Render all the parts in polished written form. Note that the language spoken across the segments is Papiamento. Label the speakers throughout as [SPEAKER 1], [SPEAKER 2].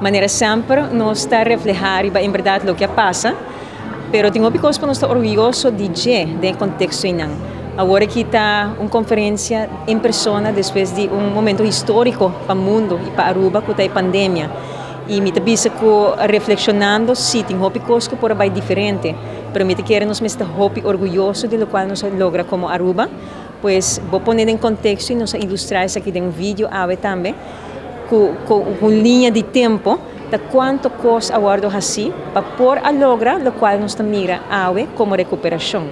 [SPEAKER 1] Manera semper nos ta refleha riba en berdad loke a pasa, pero tin hopi cos pa nos ta orguyoso di dje den e contexto einan. Awor aki ta un conferencia en persona despues di un momento historico pa mundo y pa Aruba cu ta e pandemia. Y mi ta bisa cu reflexionando si tin hopi cos cu por a bay diferente, pero mi ta kere nos mester ta hopi orguyoso di locual nos a logra como Aruba. Pues bo pone den contexto y nos a ilustra esaki den un video awe tambe. Ku un liña di tempo ta kuantu kos a wòrdu hasí pa por a logra lokual nos ta mira awe komo rekuperashon.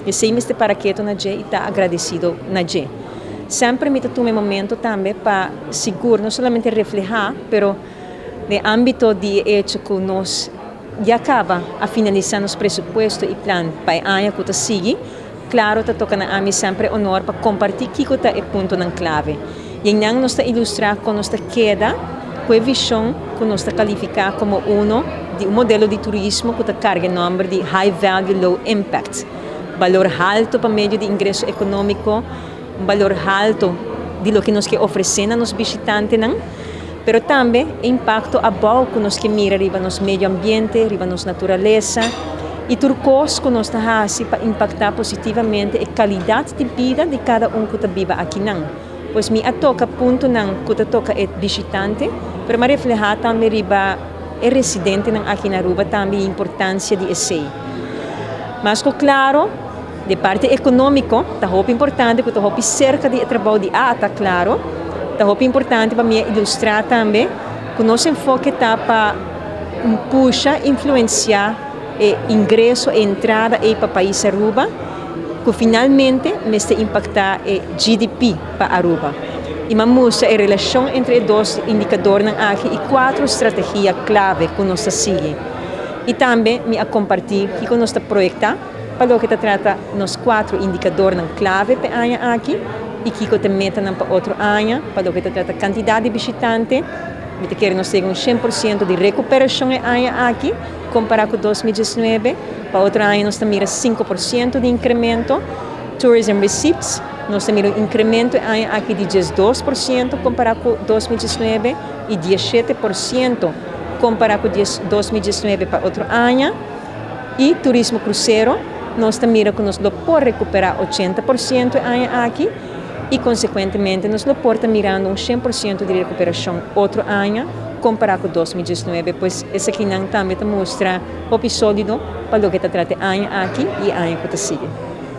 [SPEAKER 1] Esei mester para ketu na dje i ta agradesido na dje. Semper mi ta tuma e momento tambe pa sigur no solamente reflehá pero den ámbito di e echo ku nos ya kaba a finalisá nos presupuesto i plan pa e aña ku ta sigui. Claro ta toca na ami semper e honor pa comparti kico ta e puntonan clave. Y einan nos ta ilustra con nos ta keda cu e vision cu nos ta califica como uno di un modelo di turismo cu ta carga e nomber di High Value Low Impact, balor halto pa medio di ingreso economico, un balor halto di loke nos ke ofrece na nos bishitantenan, pero tambe e impacto abou cu nos ke mira riba nos medio ambiente, riba nos naturalesa y tur cos cu nos ta haci pa impacta positivamente e calidad di bida di cada un cu ta biba akinan. Pues mi a toca puntonan cu ta toca e bishitante, pero mi a refleha tambe riba e residentenan aki na Aruba tambe e importancia di esey. Mas cu claro, Di parti economico ta hopi importante cu ta hopi cerca di e trabou di ata, claro. Ta hopi importante pa mi a ilustra tambe cu nos enfoke ta pa pusha, influencia e ingreso, e entrada ey pa pais Aruba, cu finalmente mester impacta e GDP pa Aruba. Y mi a mustra e relacion entre e dos indicadornan aki y cuatro strategia clave cu nos ta sigui. Y tambe mi a comparti kico nos ta proyecta. Pa loke ta trata nos cuatro indicadornan clave p'e aña aki y kico ta metanan pa otro aña, pa loke ta trata cantidad di bishitante, mi ta kere nos yega un 100% di recuperacion e aña aki compara cu 2019. Pa otro aña nos ta mira 5% di incremento. Tourism receipts, nos ta mira un incremento e aña aki di 12% compara cu 2019 y 17% compara cu 2019 pa otro aña. Y turismo crucero, nos ta mira cu nos lo por recupera 80% e aña aki y consecuentemente nos lo por ta mirando un 100% di recuperacion otro aña compara cu 2019. Pues esakinan tambe ta mustra hopi solido pa loke ta trata e aña aki y e aña cu ta sigui.